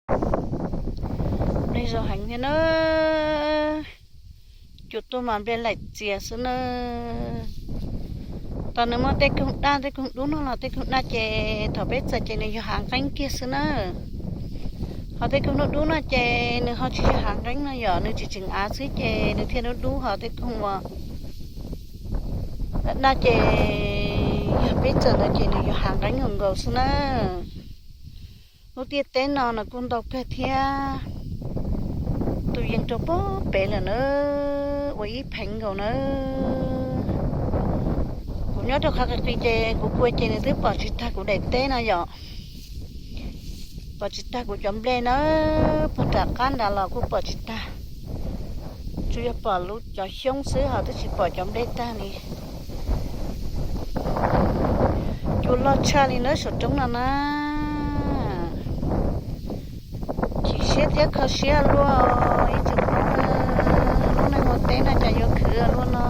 Nplej zoo heev thiab na. Cua tuaj mas nplej laim txias xwb na. Tau nws muaj tej koog daj tej koog dub no los tej koog daj ces thaum peb txawm ces nws yog hav nqeeb kiag xwb na. Ho tej koog dub dub no ces nws ho tsis yog hav nqeeb no, yog nws tsis tseem av xwb ces nws thiaj dub dub, ho tej koog uas daj ces yog peb txawm ntawd ces nws yog hav nqeeb nkaus nkaus xwb na. Lub ntiaj teb no nws kuj ntau kawg thiab. Tus yees rau pem lawm na, ua ib pheev nkaus na. Kuv nyob rau qhov qis qis ces kuv kua ces nws twb pom tsis tag kuv daim teb no yom. Pom tsis tag kuv cov nplej na, pog nram qab nrad los kuj pom tsis tag. Tsuas yog pom lub cov xyoob xwb ho twb tsis pom cov nplej tag li. Cua loj tshaj li na saum roob no na. Chim siab thiab kho siab luaj ib tsoom Hmoob, lub neej ua teb no cas yuav khwv luaj no.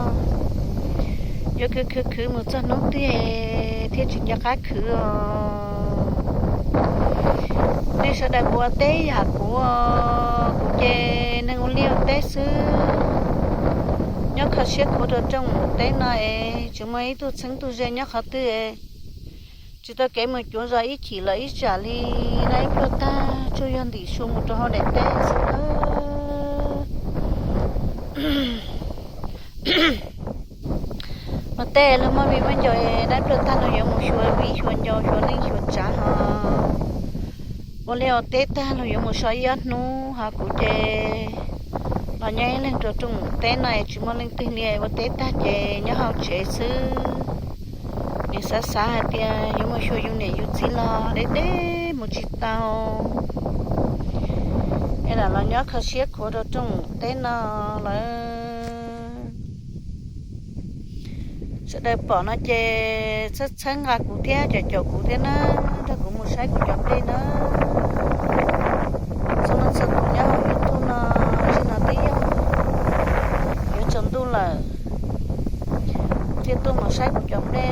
Yuav khwv khwv khwv mus txog hnub twg thiaj tsis nco qab khwv os. Nej sawv daws puas ua teb yam kuv os, kuv ces neeg ua liaj ua teb xwb. Nyob kho siab khuav rau rooj teb no es tsis muaj ib tug txheeb tug ze nyob qhov twg es tsis tau kev mus cuav zos ib chim los ib tsam li, noj ib pluag tag tsuas yog ntim su mus rau hauv daim teb xwb. Ua teb luag muaj viv muaj ncaus, noj ib pluag tag luag yuav mus xyuas viv xyuas ncaus xyuas neej xyuas tsav ho. Ua liaj ua teb tag luag yuav mus so ib ob hnub ho kuv ces los nyob ib leeg rau rooj teb no es tsis muaj leej twg li, ua teb tag ces nyob hauv tsev xwb. Nim xav xav hais tias yuav mus xyuas yus niam yus txiv los deb deb mus tsis tau, es lam los nyob kho siab khuav rau rooj teb no lawm. Sawv daws pom no ces txhawb txhawb nqa kuv thiab caum caum kuv thiab na, nrog kuv mus saib kuv cov nplej na. Txhua leej txhua tus nyob hauv YouTube no, zaum no twb yog yuav tsaus ntuj lawm, thiaj tuaj mus saib kuv cov nplej.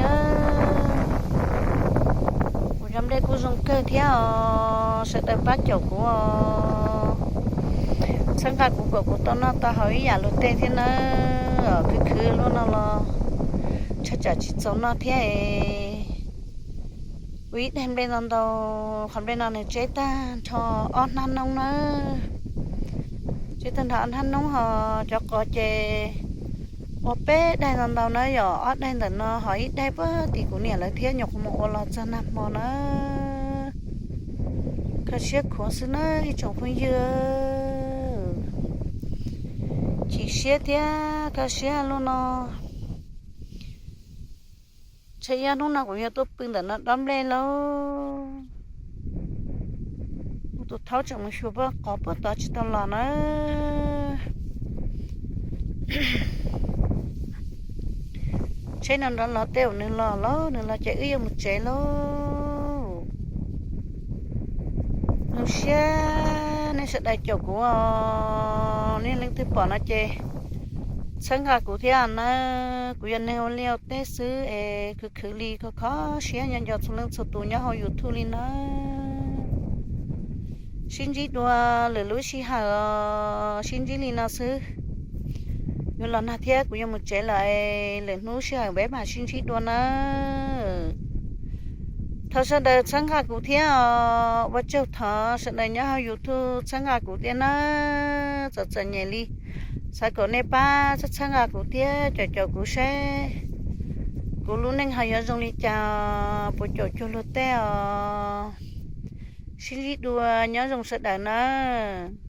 Kuv cov nplej kuj zoo kawg thiab os, sawv daws pab caum kuv os. Txhawb nqa kuv kom kuv tau noj tau haus ib yam luag tej thiab na. Khwv khwv luaj no los tshaj tsam tsis txaus noj thiab es. Ua ib daig nplej ntau ntau, qhov nplej no nws tseb tag nrho ob hnab noob na. Tseb tag nrho ob hnab noob ho cov qos ces ua peb daig ntau ntau na, yog ob daig ntawm no ho ib daig puag tim kuv niam lawv thiab nyuam qhuav mus ua los txog nag hmo na. Kho siab khuav xwb na ib tsoom phooj ywg. Chim siab thiab kho siab luaj no. Ntshe ib ob hnub no kuv yuav tuaj pw ntawm no dob nplej lauj. Kuv tus thaub tseem mus xyuas qos puag tod tsis tau los na. Tsheb no nrov los tej zaum nws los lauj, nws los ces wb yuav mus tsev lauj. Zoo siab nej sawv daws caum kuv os, nej leej twg pom no ces txhawb nqa kuv thiab na. Kuv yog neeg ua liaj ua teb xwb es khwv khwv li kho kho siab nco nco txhua leej txhua tus nyob hauv YouTube li na. Sib ntsib dua lwm lub sij hawm os, sib ntsib li no xwb. Yuav los nag thiab kuv yuav mus tsev lawm, lwm hnub sij hawm peb mam sib ntsib dua na. Thov sawv daws txhawb nqa kuv thiab os, ua tsaug thov sawv daws nyob hauv YouTube txhawb nqa kuv thiab na. Txom txom nyem li, xav kom nej pab txhawb txhawb nqa kuv thiab caum caum kuv seb kuv lub neej ho yuav zoo li cas, puas caum cuag luag tej os. Sib ntsib dua, nyob zoo sawv daws nawb.